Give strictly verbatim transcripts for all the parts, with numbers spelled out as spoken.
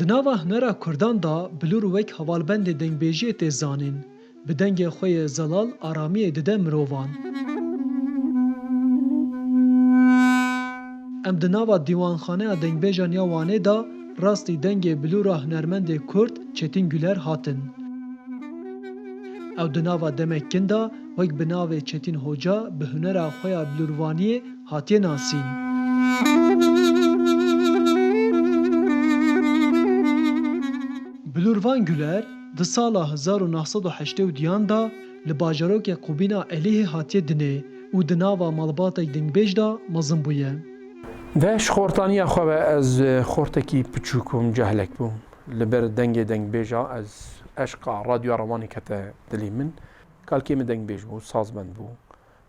Di nava hunera kurdan de bilûr wek hevalbendê dengbêjiyê tê zanîn. Bi dengê xwe yê zelal aramiyê dide mirovan. Em di nava Dîwanxaneya Dengbêjan ya Wanê de rastî dengê bilûra hunermendê kurd Çetin Güler hatin. Ew di nava demek kin de wek bi navê Çetin Hoca bi hunera xwe ya bilûrvaniyê hatiye nasîn. Bilûrvan Güler di sala hezar û neh sed û heştê û duyan de li bajarokê Qubîna Elihê hatiye dinê û di nava malbatek dengbêj de mezin bûye. De ji xortaniya xwe ve ez, e, xortekî piçûk bûm, cehlek bûm. Li ber dengê dengbêja ez eşqa radyoya Rewanê kete dilê min. Kalkê min dengbêj bû, sazbend bû.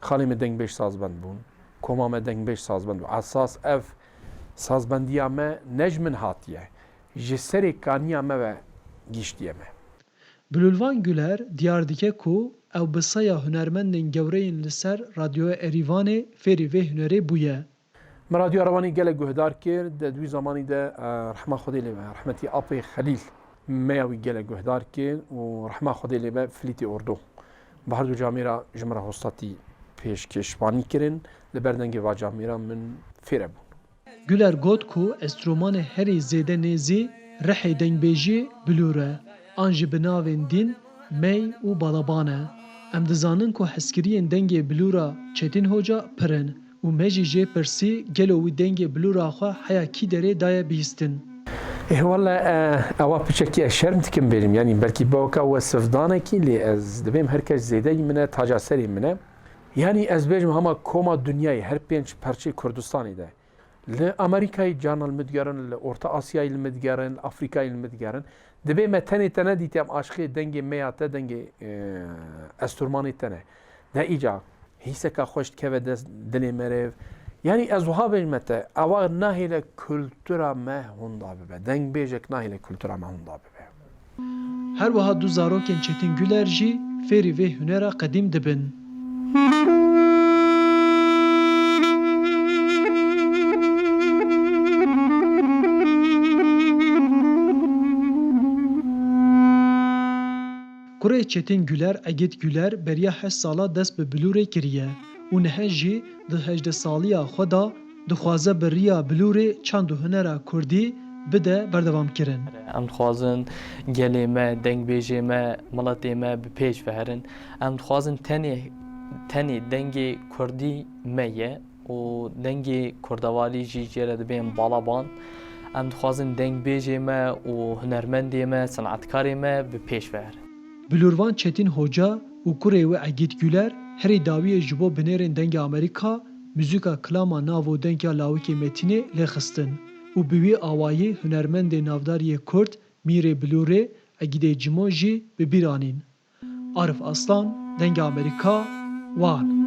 Xalê min dengbêj sazbend bûn. Koma me dengbêj sazbend bû. Esas ev sazbendiya me ne ji min hatiye. Ji serê kaniya me ve gihîştiye me. Bilûlvan Güler diyar dike ku ew bi saya hunermendên gewre yên li ser Radyoya Erîvanê fêrî vê hunerê bûye. Me Radyoya Rewanî gelek guhdar kir, di wî zamanî de, e, rehma Xwedê lê be, rehmetî Apê Xelîl, meya wî gelek guhdar kir û rehma Xwedê lê be Filîtê Ordo. Bi her du camêra ji min re hostatî pêşkêşvanî kirin, li ber dengê va camêra min fêre bûn. Güler got ku enstrûmanê herî zêde nêzî rihê dengbêjiyê bilûr e, an jî bi navên dîn, mey û balaban e. Em dizanin ku hezkiriyên dengê bilûra Çetin Hoca pir in û me jî jê pirsî gelo wî dengê bilûra xwe heya kî derê daye bihîstin. Ê wele, e, ewa piçekî ez şerm dikim bêjim, yanî belkî bi weka wesifdanekî, lê ez dibêm her kes zêdeyî min e, taca serê min e. Yanî ez bêjim hema koma dinyayê her pênc perçeyê Kurdistanê de. Li Amerîkayê carna li min digerin, li Orta Asyayê li min digerin, li Afrîkayê li min digerin. Dibê me tenê te nedîtî em aşiqê dengê meya te, dengê, e, esturmanê te ne. De îca hîseka xweş dikeve dest dilê me re. Yanî ez wiha bêjime te, ewa nahêle kultura me hunda bibe. Dengbêjek nahêle kultura me hunda bibe. Her wiha du zarokên Çetin Güler jî fêrî vê hunera qedîm dibin. Kurê Çetin Güler, Egîd Güler, beriya heşt sala dest bi bilûrê kiriye û niha jî di hejdeh saliya xwe de dixwaze bi riya bilûrê çand û hunera kurdî bide berdewamkirin. Em dixwazin gelê me, dengbêjê me, miletê me bi pêş ve herin. Em dixwazin tenê, tenê dengê kurdî me ye û dengê kurdevalî jî jê re dibên balaban. Em dixwazin dengbêjê me û hunermendê me, senetkarê me bi pêş ve herin. Bilûrvan Çetin Hoca û kurê wê Egîd Güler herî dawiyê ji bo binêrên Dengê Amerîka, muzîka kilama nav û deng ya lawikê Metînê lê xistin û bi wî awayî hunermendê navdar yê kurd Mîrê Bilûrê, Egîdê Cimo jî bi bîr anîn. Arif Aslan, Dengê Amerîka, Wan.